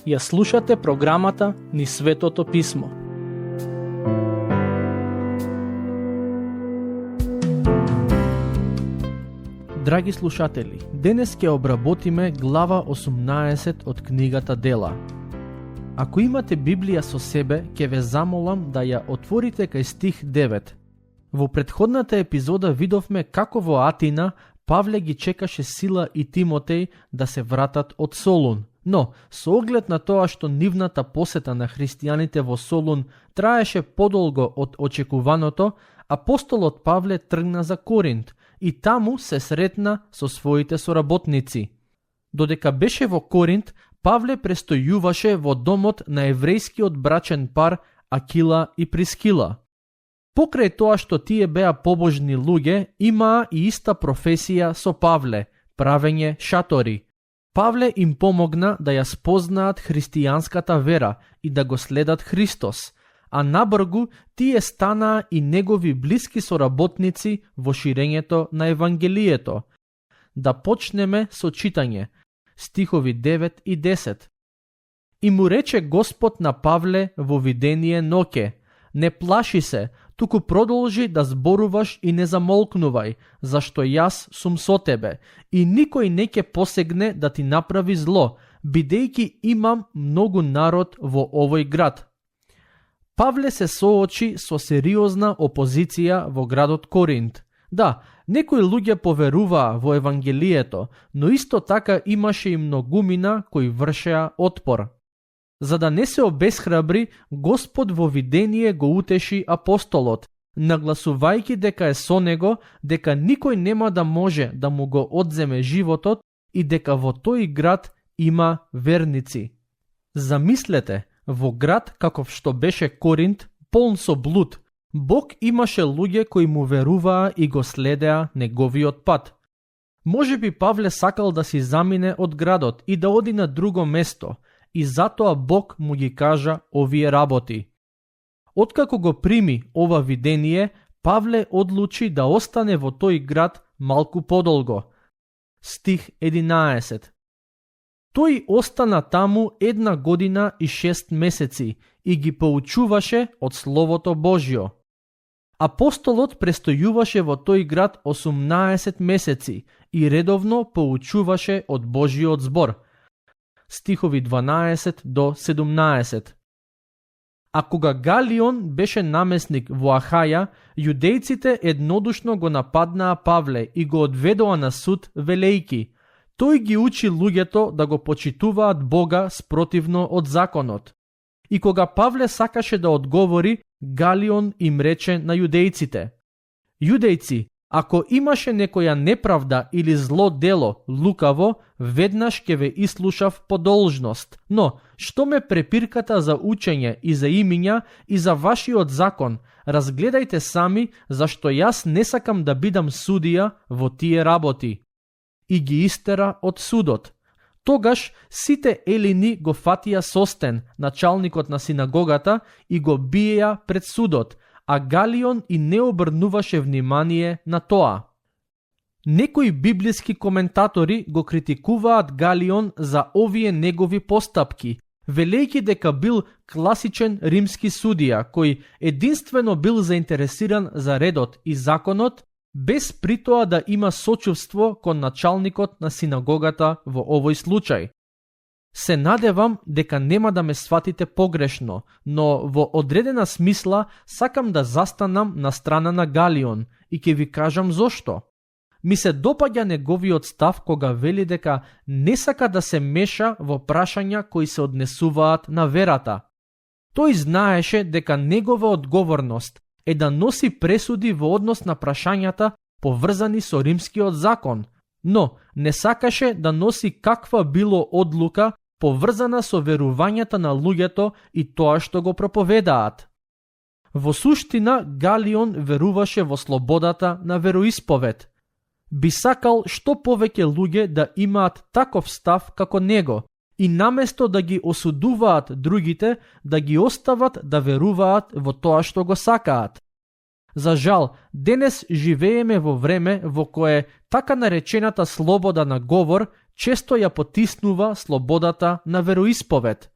Ја слушате програмата Низ Светото Писмо. Драги слушатели, денес ќе обработиме глава 18 од книгата Дела. Ако имате Библија со себе, ќе ве замолам да ја отворите кај стих 9. Во претходната епизода видовме како во Атина Павле ги чекаше Сила и Тимотеј да се вратат од Солун. Но, со оглед на тоа што нивната посета на христијаните во Солун траеше подолго од очекуваното, апостолот Павле тргна за Коринт и таму се сретна со своите соработници. Додека беше во Коринт, Павле престојуваше во домот на еврејскиот брачен пар Акила и Прискила. Покрај тоа што тие беа побожни луѓе, имаа и иста професија со Павле – правење шатори. Павле им помогна да ја спознаат христијанската вера и да го следат Христос, а набргу тие станаа и негови блиски соработници во ширењето на Евангелието. Да почнеме со читање, стихови 9 и 10. И му рече Господ на Павле во видение ноќе: не плаши се, туку продолжи да зборуваш и не замолкнувај, зашто јас сум со тебе, и никој не ќе посегне да ти направи зло, бидејќи имам многу народ во овој град. Павле се соочи со сериозна опозиција во градот Коринт. Да, некои луѓе поверуваа во Евангелието, но исто така имаше и многумина кои вршеа отпор. За да не се обесхрабри, Господ во видение го утеши апостолот, нагласувајќи дека е со него, дека никој нема да може да му го одземе животот и дека во тој град има верници. Замислете, во град каков што беше Коринт, полн со блуд, Бог имаше луѓе кои му веруваа и го следеа неговиот пат. Можеби Павле сакал да си замине од градот и да оди на друго место, и затоа Бог му ги кажа овие работи. Откако го прими ова видение, Павле одлучи да остане во тој град малку подолго. Стих 11. Тој остана таму 1 година и 6 месеци и ги поучуваше од Словото Божјо. Апостолот престојуваше во тој град 18 месеци и редовно поучуваше од Божјиот збор. Стихови 12 до 17. А кога Галион беше намесник во Ахаја, јудејците еднодушно го нападнаа Павле и го одведоа на суд велејки: тој ги учи луѓето да го почитуваат Бога спротивно од законот. И кога Павле сакаше да одговори, Галион им рече на јудејците: јудејци, ако имаше некоја неправда или зло дело, лукаво, веднаш ќе ве ислушав по должност. Но, што ме препирката за учење и за имиња и за вашиот закон, разгледајте сами, зашто јас не сакам да бидам судија во тие работи. И ги истера од судот. Тогаш сите елини го фатија Состен, началникот на синагогата, и го биеа пред судот, а Галион и не обрнуваше внимание на тоа. Некои библиски коментатори го критикуваат Галион за овие негови постапки, велејќи дека бил класичен римски судија, кој единствено бил заинтересиран за редот и законот, без при тоа да има сочувство кон началникот на синагогата во овој случај. Се надевам дека нема да ме сватите погрешно, но во одредена смисла сакам да застанам на страна на Галион и ќе ви кажам зошто. Ми се допаѓа неговиот став кога вели дека не сака да се меша во прашања кои се однесуваат на верата. Тој знаеше дека негова одговорност е да носи пресуди во однос на прашањата поврзани со римскиот закон, но не сакаше да носи каква било одлука поврзана со верувањата на луѓето и тоа што го проповедаат. Во суштина, Галион веруваше во слободата на вероисповед. Би сакал што повеќе луѓе да имаат таков став како него и наместо да ги осудуваат другите, да ги остават да веруваат во тоа што го сакаат. За жал, денес живееме во време во кое така наречената слобода на говор често ја потиснува слободата на вероисповед.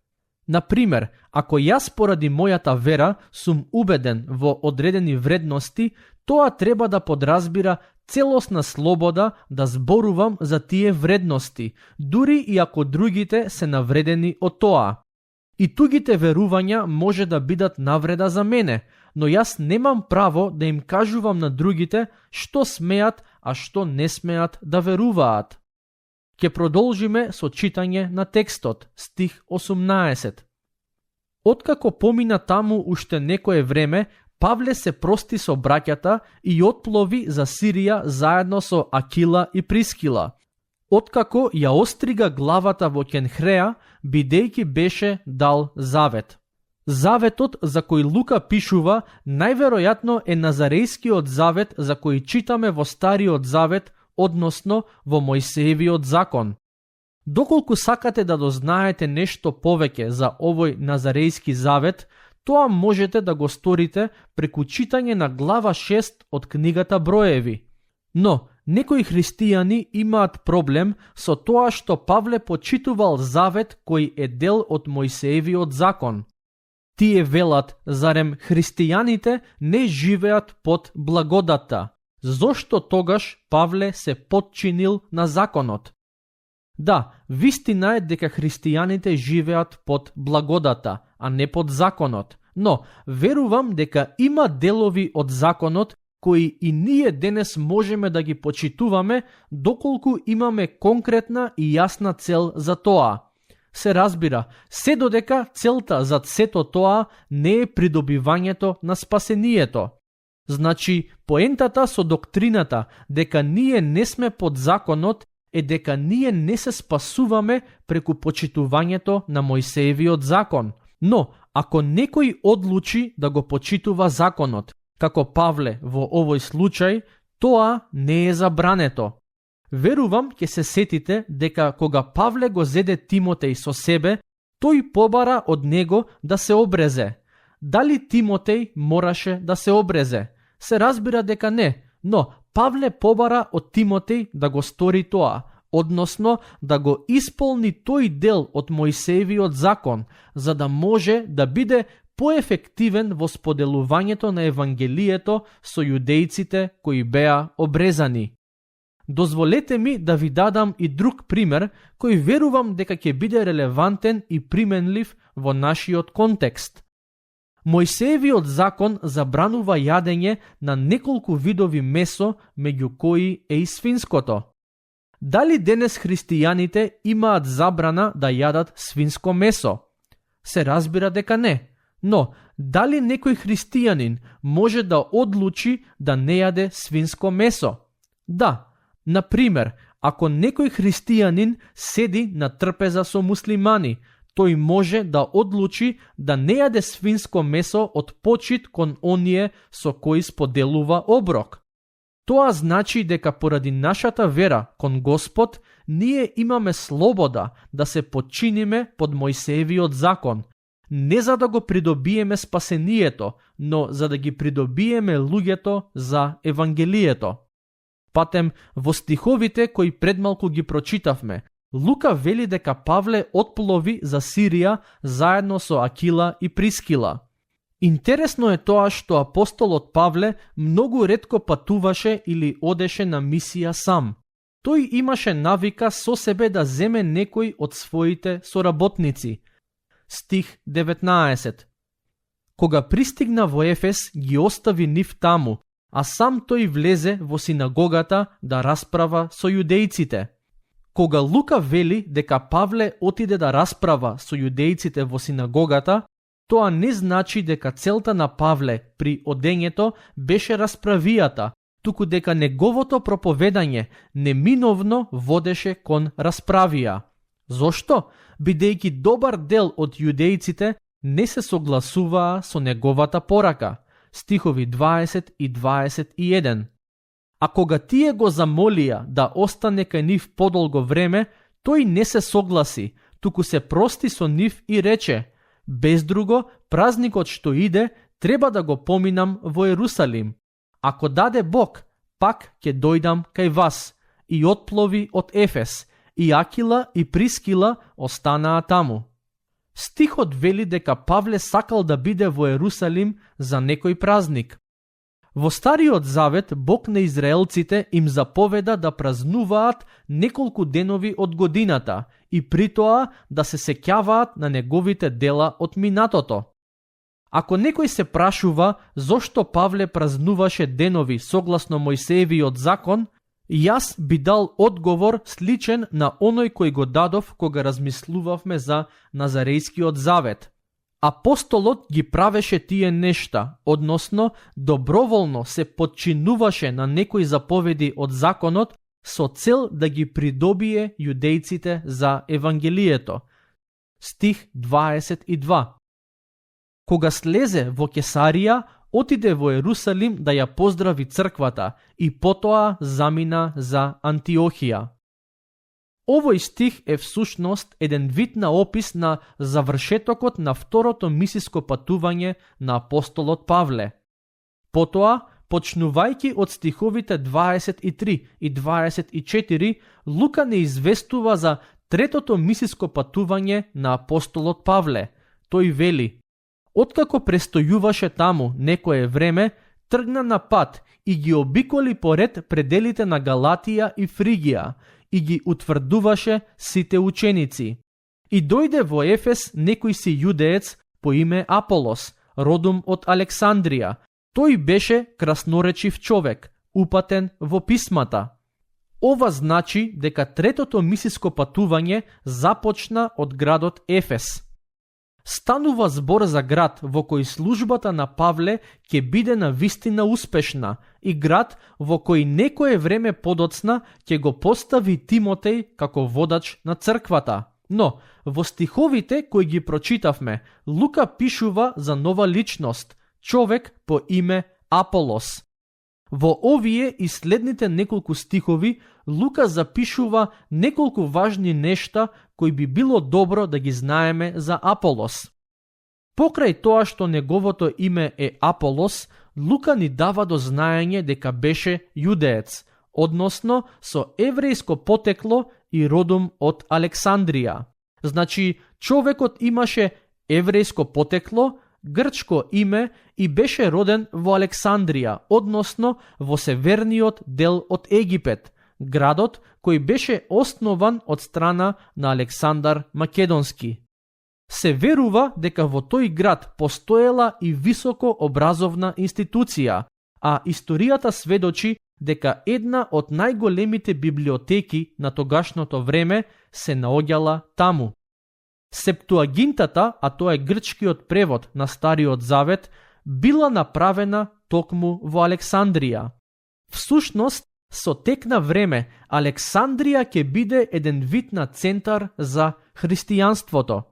Например, ако јас поради мојата вера сум убеден во одредени вредности, тоа треба да подразбира целосна слобода да зборувам за тие вредности, дури и ако другите се навредени од тоа. И тугите верувања може да бидат навреда за мене, но јас немам право да им кажувам на другите што смеат, а што не смеат да веруваат. Ке продолжиме со читање на текстот, стих 18. Откако помина таму уште некое време, Павле се прости со браќата и отплови за Сирија заедно со Акила и Прискила. Откако ја острига главата во Кенхреа, бидејќи беше дал завет. Заветот за кој Лука пишува најверојатно е Назарејскиот завет за кој читаме во Стариот завет, односно во Мојсеевиот закон. Доколку сакате да дознаете нешто повеќе за овој Назарејски завет, тоа можете да го сторите преку читање на глава 6 од книгата Броеви. Но, некои христијани имаат проблем со тоа што Павле почитувал завет кој е дел од Мојсеевиот закон. Тие велат, зарем христијаните не живеат под благодата? Зошто тогаш Павле се потчинил на законот? Да, вистина е дека христијаните живеат под благодата, а не под законот. Но, верувам дека има делови од законот кои и ние денес можеме да ги почитуваме доколку имаме конкретна и јасна цел за тоа. Се разбира, се додека целта зад сето тоа не е придобивањето на спасението. Значи, поентата со доктрината дека ние не сме под законот е дека ние не се спасуваме преку почитувањето на Мојсеевиот закон. Но, ако некој одлучи да го почитува законот, како Павле во овој случај, тоа не е забрането. Верувам ќе се сетите дека кога Павле го зеде Тимотеј со себе, тој побара од него да се обрезе. Дали Тимотеј мораше да се обрезе? Се разбира дека не, но Павле побара од Тимотеј да го стори тоа, односно да го исполни тој дел од Мојсеевиот закон, за да може да биде поефективен во споделувањето на Евангелието со јудејците кои беа обрезани. Дозволете ми да ви дадам и друг пример кој верувам дека ќе биде релевантен и применлив во нашиот контекст. Мојсеевиот закон забранува јадење на неколку видови месо, меѓу кои е и свинското. Дали денес христијаните имаат забрана да јадат свинско месо? Се разбира дека не. Но, дали некој христијанин може да одлучи да не јаде свинско месо? Да. Например, ако некој христијанин седи на трпеза со муслимани, тој може да одлучи да не јаде свинско месо од почит кон оние со кои споделува оброк. Тоа значи дека поради нашата вера кон Господ, ние имаме слобода да се подчиниме под Мојсеевиот закон, не за да го придобиеме спасението, но за да ги придобиеме луѓето за Евангелието. Патем, во стиховите кои предмалку ги прочитавме, Лука вели дека Павле отплови за Сирија заедно со Акила и Прискила. Интересно е тоа што апостолот Павле многу ретко патуваше или одеше на мисија сам. Тој имаше навика со себе да земе некој од своите соработници. Стих 19. Кога пристигна во Ефес, ги остави нив таму, а сам тој влезе во синагогата да расправа со јудејците. Кога Лука вели дека Павле отиде да расправа со јудејците во синагогата, тоа не значи дека целта на Павле при одењето беше расправијата, туку дека неговото проповедање неминовно водеше кон расправија. Зошто? Бидејќи добар дел од јудејците не се согласуваа со неговата порака. Стихови 20 и 21. А кога тие го замолија да остане кај нив подолго време, тој не се согласи, туку се прости со нив и рече: без друго, празникот што иде, треба да го поминам во Ерусалим. Ако даде Бог, пак ќе дојдам кај вас. И отплови од Ефес, и Акила и Прискила останаа таму. Стихот вели дека Павле сакал да биде во Ерусалим за некој празник. Во Стариот Завет Бог на израелците им заповеда да празнуваат неколку денови од годината и притоа да се сеќаваат на неговите дела од минатото. Ако некој се прашува зошто Павле празнуваше денови согласно Мојсеевиот закон, јас би дал одговор сличен на оној кој го дадов кога размислувавме за Назарејскиот завет. Апостолот ги правеше тие нешта, односно доброволно се подчинуваше на некои заповеди од законот со цел да ги придобие јудејците за Евангелието. Стих 22. Кога слезе во Кесарија, отиде во Ерусалим да ја поздрави црквата и потоа замина за Антиохија. Овој стих е всушност еден вид на опис на завршетокот на второто мисиско патување на апостолот Павле. Потоа, почнувајќи од стиховите 23 и 24, Лука не известува за третото мисиско патување на апостолот Павле. Тој вели: откако престојуваше таму некое време, тргна на пат и ги обиколи поред пределите на Галатија и Фригија и ги утврдуваше сите ученици. И дојде во Ефес некој си јудеец по име Аполос, родом од Александрија. Тој беше красноречив човек, упатен во писмата. Ова значи дека третото мисиско патување започна од градот Ефес. Станува збор за град во кој службата на Павле ќе биде на вистина успешна и град во кој некое време подоцна ќе го постави Тимотеј како водач на црквата. Но, во стиховите кои ги прочитавме, Лука пишува за нова личност, човек по име Аполос. Во овие и следните неколку стихови, Лука запишува неколку важни нешта кои би било добро да ги знаеме за Аполос. Покрај тоа што неговото име е Аполос, Лука ни дава до знаење дека беше јудеец, односно со еврејско потекло и родом од Александрија. Значи, човекот имаше еврејско потекло, грчко име и беше роден во Александрија, односно во северниот дел од Египет, градот кој беше основан од страна на Александар Македонски. Се верува дека во тој град постоела и високо образовна институција, а историјата сведочи дека една од најголемите библиотеки на тогашното време се наоѓала таму. Септуагинтата, а тоа е грчкиот превод на Стариот Завет, била направена токму во Александрија. Всушност, со тек на време, Александрија ќе биде еден вид на центар за христијанството.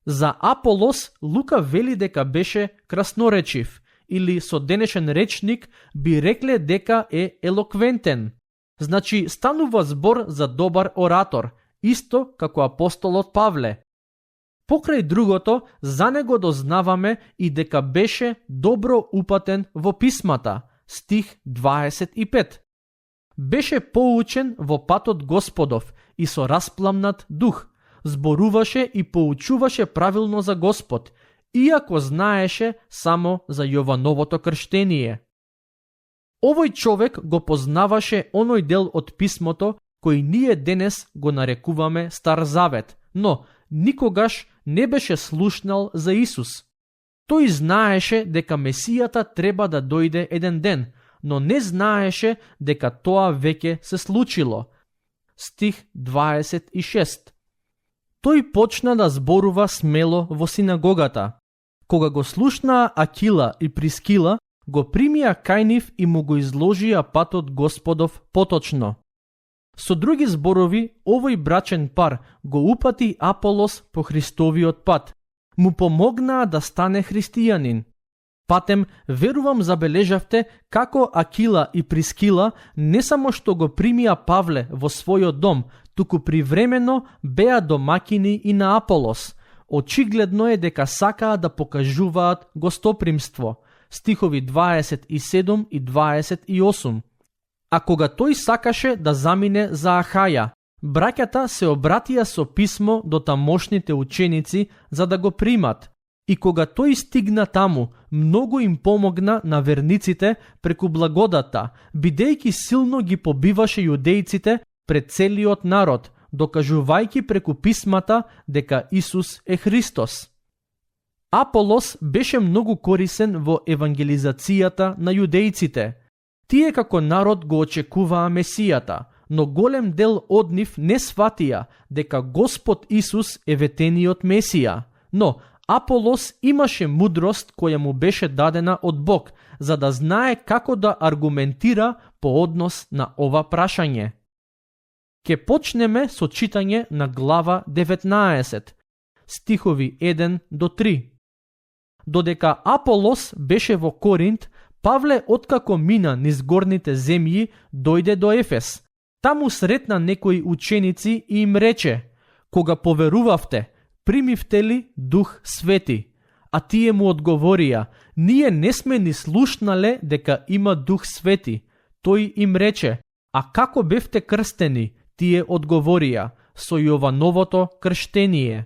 За Аполос, Лука вели дека беше красноречив, или со денешен речник би рекле дека е елоквентен. Значи, станува збор за добар оратор, исто како апостолот Павле. Покрај другото, за него дознаваме и дека беше добро упатен во писмата, стих 25. Беше поучен во патот Господов и со распламнат дух, зборуваше и поучуваше правилно за Господ, иако знаеше само за Јовановото крштение. Овој човек го познаваше оној дел од писмото кој ние денес го нарекуваме Стар Завет, но никогаш не беше слушнал за Исус. Тој знаеше дека Месијата треба да дојде еден ден, но не знаеше дека тоа веќе се случило. Стих 26. Тој почна да зборува смело во синагогата. Кога го слушнаа Акила и Прискила, го примија кај нив и му го изложија патот Господов поточно. Со други зборови, овој брачен пар го упати Аполос по Христовиот пат. Му помогнаа да стане христијанин. Патем, верувам забележавте како Акила и Прискила не само што го примија Павле во својот дом, туку привремено беа домакини и на Аполос. Очигледно е дека сакаа да покажуваат гостопримство. стихови 27 и 28. А кога тој сакаше да замине за Ахаја, браќата се обратија со писмо до тамошните ученици за да го примат. И кога тој стигна таму, многу им помогна на верниците преку благодата, бидејќи силно ги побиваше јудејците пред целиот народ, докажувајќи преку писмата дека Исус е Христос. Аполос беше многу корисен во евангелизацијата на јудејците. Тие како народ го очекуваа Месијата, но голем дел од нив не сватија дека Господ Исус е ветениот Месија. Но Аполос имаше мудрост која му беше дадена од Бог, за да знае како да аргументира по однос на ова прашање. Ке почнеме со читање на глава 19, стихови 1 до 3. Додека Аполос беше во Коринт, Павле, откако мина низ горните земји, дојде до Ефес. Таму сретна некои ученици и им рече: кога поверувавте, примивте ли Дух Свети? А тие му одговорија: ние не сме ни слушнале дека има Дух Свети. Тој им рече: а како бевте крстени? Тие одговорија: со Јовановото крштение.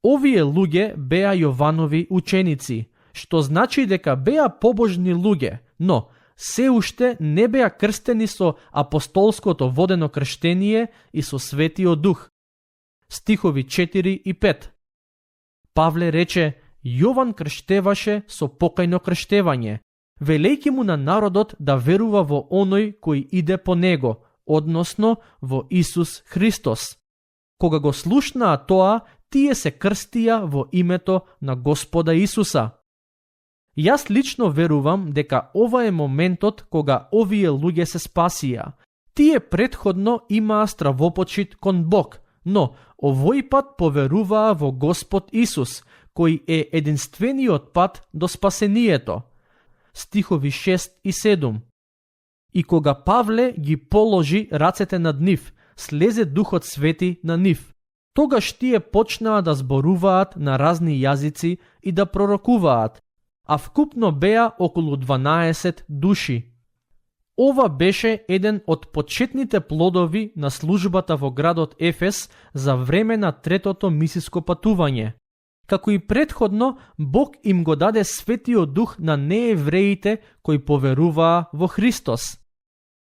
Овие луѓе беа Јованови ученици, што значи дека беа побожни луѓе, но се уште не беа крстени со апостолското водено крштение и со Светиот Дух. Стихови 4 и 5. Павле рече: Јован крштеваше со покајно крштевање, велејќи му на народот да верува во оној кој иде по него, односно во Исус Христос. Кога го слушнаа тоа, тие се крстија во името на Господа Исуса. Јас лично верувам дека ова е моментот кога овие луѓе се спасија. Тие претходно имаа стравопочит кон Бог, но овој пат поверуваа во Господ Исус, кој е единствениот пат до спасението. Стихови 6 и 7. И кога Павле ги положи рацете над нив, слезе Духот Свети на нив. Тогаш тие почнаа да зборуваат на разни јазици и да пророкуваат, а вкупно беа околу 12 души. Ова беше еден од почетните плодови на службата во градот Ефес за време на третото мисиско патување. Како и претходно, Бог им го даде Светиот Дух на неевреите кои поверуваа во Христос.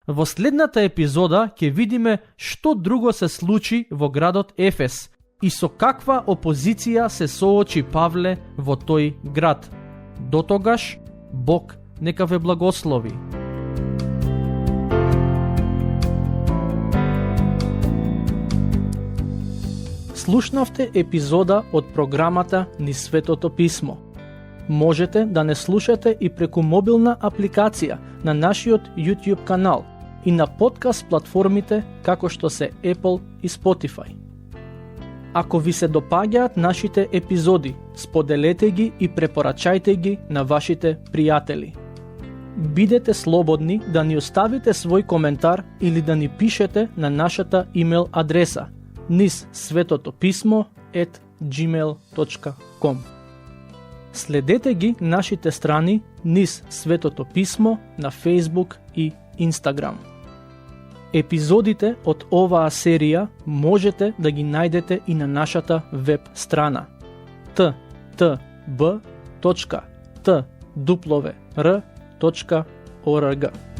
Во следната епизода ќе видиме што друго се случи во градот Ефес и со каква опозиција се соочи Павле во тој град. Дотогаш, Бог нека ве благослови. Слушнавте епизода од програмата Низ Светото Писмо. Можете да не слушате и преку мобилна апликација на нашиот YouTube канал и на подкаст платформите како што се Apple и Spotify. Ако ви се допаѓаат нашите епизоди, споделете ги и препорачајте ги на вашите пријатели. Бидете слободни да ни оставите свој коментар или да ни пишете на нашата имейл адреса nizsvetotopисmo@gmail.com. Следете ги нашите страни Низ Светото Писмо на Facebook и Instagram. Епизодите од оваа серија можете да ги најдете и на нашата веб страна ttb.twr.org.